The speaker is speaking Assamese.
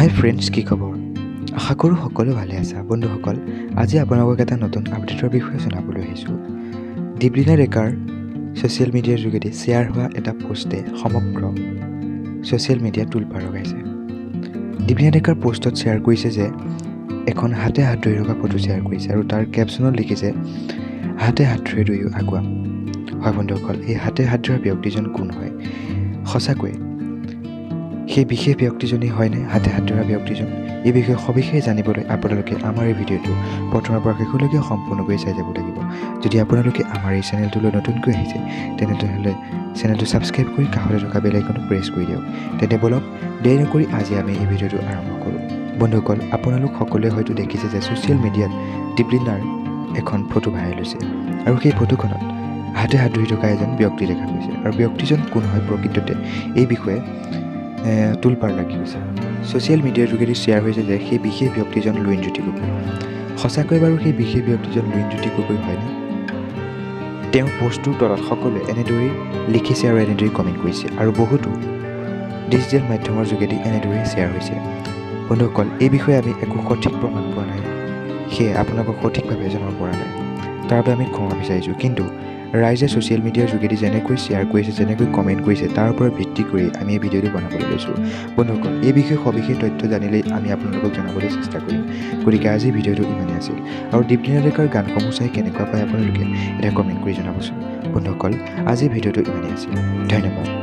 হাই ফ্ৰেণ্ডছ, কি খবৰ? আশা কৰোঁ সকলো ভালে আছা। বন্ধুসকল, আজি আপোনালোকক এটা নতুন আপডেটৰ বিষয়ে জনাবলৈ আহিছোঁ। দীপলিনা ডেকাৰ ছ'চিয়েল মিডিয়াৰ যোগেদি শ্বেয়াৰ হোৱা এটা পষ্টে সমগ্ৰ ছ'চিয়েল মিডিয়াত তোলপাৰ লগাইছে। দীপলিনা ডেকাৰ পষ্টত শ্বেয়াৰ কৰিছে যে এখন হাতে হাত ধৰি থকা ফটো শ্বেয়াৰ কৰিছে আৰু তাৰ কেপশ্যনত লিখিছে, হাতে হাত ধৰি দুয়ো আগুৱাম। হয় বন্ধুসকল, এই হাতে হাত ধৰা ব্যক্তিজন কোন হয়? সঁচাকৈয়ে সেই বিশেষ ব্যক্তিজনেই হয়নে হাতে হাত ধৰা ব্যক্তিজন? এই বিষয়ে সবিশেষ জানিবলৈ আপোনালোকে আমাৰ এই ভিডিঅ'টো প্ৰথমৰ পৰা শেষলৈকে সম্পূৰ্ণকৈ চাই যাব লাগিব। যদি আপোনালোকে আমাৰ এই চেনেলটোলৈ নতুনকৈ আহিছে, তেনেহ'লে চেনেলটো ছাবস্ক্ৰাইব কৰি কাষতে থকা বেল আইকনটো প্ৰেছ কৰি দিয়ক। তেন্তে ব'লক, দেৰি নকৰি আজি আমি এই ভিডিঅ'টো আৰম্ভ কৰোঁ। বন্ধুসকল, আপোনালোক সকলোৱে হয়তো দেখিছে যে ছ'চিয়েল মিডিয়াত দীপলিনাৰ এখন ফটো ভাইৰেল হৈছে আৰু সেই ফটোখনত হাতে হাত ধৰি থকা এজন ব্যক্তি দেখা গৈছে আৰু ব্যক্তিজন কোন হয় প্ৰকৃততে এই বিষয়ে তোলপাৰ লাগি গৈছে। ছ'চিয়েল মিডিয়াৰ যোগেদি শ্বেয়াৰ হৈছে যে সেই বিশেষ ব্যক্তিজন লুৰিণজ্যোতি গগৈ। সঁচাকৈ বাৰু সেই বিশেষ ব্যক্তিজন লুৰিণজ্যোতি গগৈ হয়নে? তেওঁৰ পষ্টটোৰ তলত সকলোৱে এনেদৰেই লিখিছে আৰু এনেদৰেই কমেণ্ট কৰিছে আৰু বহুতো ডিজিটেল মাধ্যমৰ যোগেদি এনেদৰেই শ্বেয়াৰ হৈছে। বন্ধুসকল, এই বিষয়ে আমি একো সঠিক প্ৰমাণ পোৱা নাই, সেয়ে আপোনালোকক সঠিকভাৱে জনাব পৰা নাই, তাৰ বাবে আমি ক্ষমা বিচাৰিছোঁ। কিন্তু ৰাইজে ছ'চিয়েল মিডিয়াৰ যোগেদি যেনেকৈ শ্বেয়াৰ কৰিছে, যেনেকৈ কমেণ্ট কৰিছে, তাৰ ওপৰত ভিত্তি কৰি আমি এই ভিডিঅ'টো বনাবলৈ লৈছোঁ। বন্ধুসকল, এই বিষয়ে সবিশেষ তথ্য জানিলেই আমি আপোনালোকক জনাবলৈ চেষ্টা কৰিম। গতিকে আজিৰ ভিডিঅ'টো ইমানেই আছিল আৰু দীপলিনা ডেকাৰ গানসমূহ চাই কেনেকুৱা পায় আপোনালোকে এটা কমেণ্ট কৰি জনাবচোন। বন্ধুসকল, আজিৰ ভিডিঅ'টো ইমানেই আছিল। ধন্যবাদ।